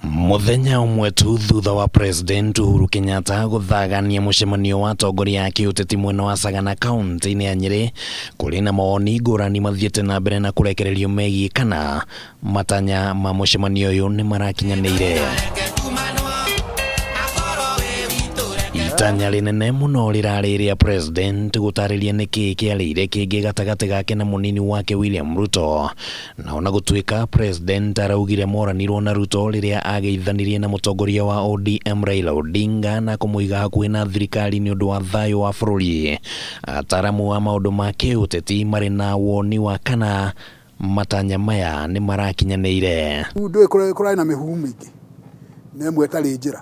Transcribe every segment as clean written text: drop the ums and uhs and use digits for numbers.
Mũthenya ũmwe tu thutha wa President Uhuru Kenyatta gũthagania mũcemanio wa atongoria a kĩũteti mwena wa Sagana kaunti-inĩ ya Nyĩrĩ, kũrĩ na mawoni ngũrani mathiĩte na mbere na kũrekererio megiĩ kana matanya ma mũcemanio ũyũ nĩ marakinyanĩire. Itanya rĩnene mũno rĩrarĩ rĩa President gũtarĩria nĩkĩĩ kĩarĩire kĩngĩ gatagatĩ gake na mũnini wake William Ruto. Na ona gũtuĩka President araugire moranirwo na Ruto rĩrĩa ageithanirie na mũtongoria wa ODM Raila Odinga na kũmũiga hakuhĩ na thirikari nĩ ũndũ wa thayũ wa bũrũri, ataramu a maũndũ ma kĩũteti marĩ na woni wa kana matanya maya nĩ marakinyanĩire. Rĩu ndũĩ kũrarĩ na mĩhuhu mĩingĩ na ĩmwe ĩtarĩ njĩra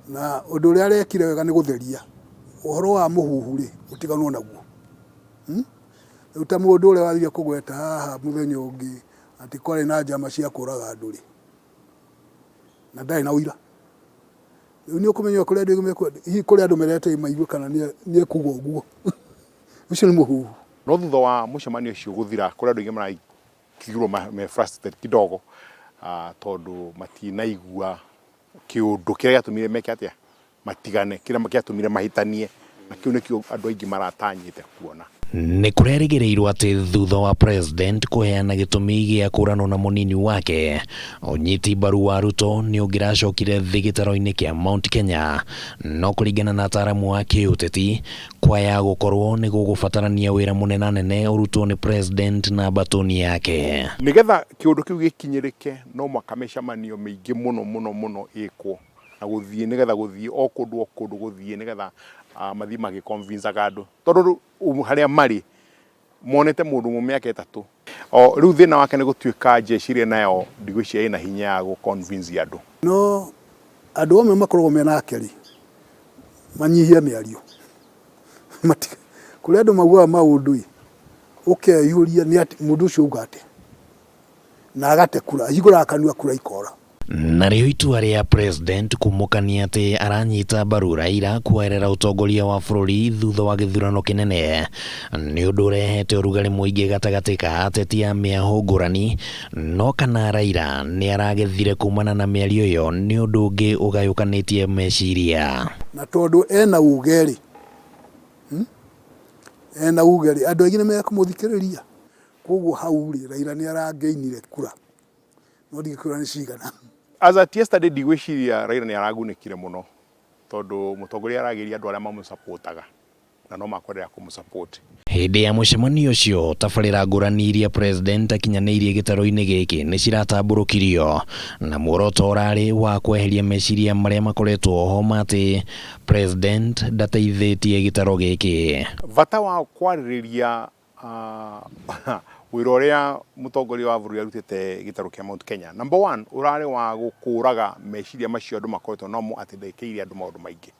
na ũndũ ũrĩa arekire wega nĩ gũtheria ũhoro wa mũhuhu rĩ ũtiganwo naguo. Hmm? Rĩu ta mũndũ ũrĩa wathire kũgweta haha mũthenya ũngĩ atĩ kwarĩ na njama cia kũraga andũ rĩ, na ndarĩ na ũira. Rĩu nĩ ũkũmenya kũrĩ andũ aingĩ hihi kũrĩ andũ merete maigue kana nĩ ekuga ũguo. Ũcio nĩ mũhuhu. No thutha wa mũcemanio ũcio gũthira, kũrĩ andũ aingĩ maraigirwo me frustrated kidogo tondũ matinaigua kĩũndũ kĩrĩa gĩatũmire meke atĩa, matigane, kĩrĩa gĩatũmire mahĩtanie, na kĩu nĩkĩo andũ aingĩ maratanyĩte kuona. Nĩ kũrerĩgĩrĩirwo atĩ thutha wa President kũheana gĩtũmi gĩa kũranwo na mũnini wake, ũnyiti mbaru wa Ruto nĩ ũngĩracokire thĩ gĩtaro-inĩ kĩa Mount Kenya. No kũringana na ataramu a kĩũteti, kwaya gũkorwo nĩ gũgũbatarania wĩra mũnenanene ũrutwo nĩ President na mbatũni yake. Nĩgetha kĩũndũ kĩu gĩkinyĩrĩke no mũhaka mĩcemanio mĩingĩ mũno mũno mũno ĩkwo. Na gũthiĩ nĩgetha gũthiĩ o kũndũ o kũndũ gũthiĩ nĩgetha mathiĩ magĩ convince aga andũ. Tondũ rĩu harĩa marĩ monete mũndũ ũmwe mĩaka ĩtatũ. O rĩu thĩna wake nĩ gũtuĩka jeshi ĩrĩa nayo ndigwĩciria ĩna hinya ya gũ convince andũ. No andũ amwe makoragwo me nake rĩ, manyihie mĩario. Kũrĩ andũ maugaga maũndũ ĩ, ũkeyũria nĩ atĩ mũndũ ũcio auga atĩa? Na agate kura, ahingũraga kanua kura ikora. Narĩo itua rĩa President kumũkania atĩ aranyita mbaru Raila kuoerera ũtongoria wa bũrũri thutha wa gĩthurano kĩnene nĩ ũndũ ũrehete ũrugarĩ mũingĩ gatagatĩ ka ateti a mĩahũ ngũrani, no kana Raila nĩ aragethire kumana na mĩario ĩyo nĩ ũndũ ũngĩ ũgayũkanĩtie meciria. Na tondũ ena uge-rĩ, ena uge-rĩ, andũ aingĩ nĩ mekũmũthikĩrĩria. Koguo hau-rĩ, Raila nĩ arangĩinire kura. No ndingĩkwĩra nĩ cigana. As at yesterday ndigwĩciria Raila nĩ aragunĩkire mũno tondũ mũtongoria aragĩria andũ arĩa mamũsupportaga na no makwenderea kũmũ support. Hĩndĩ ya mũcemanio ũcio, tabarĩra ngũrani iria President akinyanĩirie gĩtarũ-inĩ gĩkĩ nĩ ciratambũrũkirio, na muoroto ũrarĩ wa kweheria meciria marĩa makoretwo ho ma atĩ President ndateithĩtie gĩtarũ gĩkĩ. Bata wa kwarĩrĩria wĩra ũrĩa mũtongoria wa bũrũri arutĩte gĩtarũ kĩa Mount Kenya, number one, ũrarĩ wa gũkũraga meciria macio andũ makoretwo namo atĩ ndekĩire andũ maũndũ maingĩ.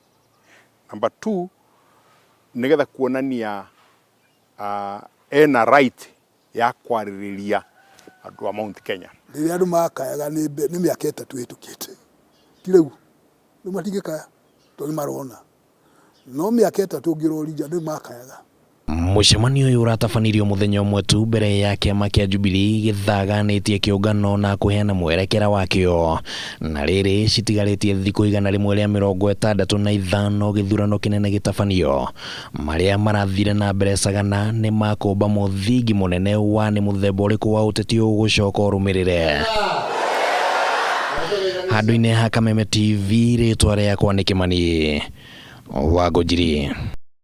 Number two, nĩgetha kuonania ena right ya kwarĩrĩria andũ a Mount Kenya. Rĩrĩa andũ makayaga nĩ mĩaka 3 ĩhĩtũkĩte, ti rĩu, rĩu matingĩkaya tondũ nĩ marona. No mĩaka 3 ũngĩroria andũ nĩ makayaga. Mũcemanio ũyũ ũratabanirio mũthenya ũmwe tu mbere ya kĩama kĩa Jubilee gĩthaganĩtie kĩũngano na kũheana mwerekera wakĩo. Na rĩrĩ, citigarĩtie thikũ 165 gĩthurano kĩnene gĩtabanio. Marĩa marathire na mbere Sagana nĩ makũmba mũthingi mũnene wa nĩ mũthemba ũrĩkũ wa ũteti ũgũcoka ũrũmĩrĩre. Handũ-inĩ ha Kameme TV, rĩtwa rĩakwa nĩ Kĩmani wa Ngũnjiri.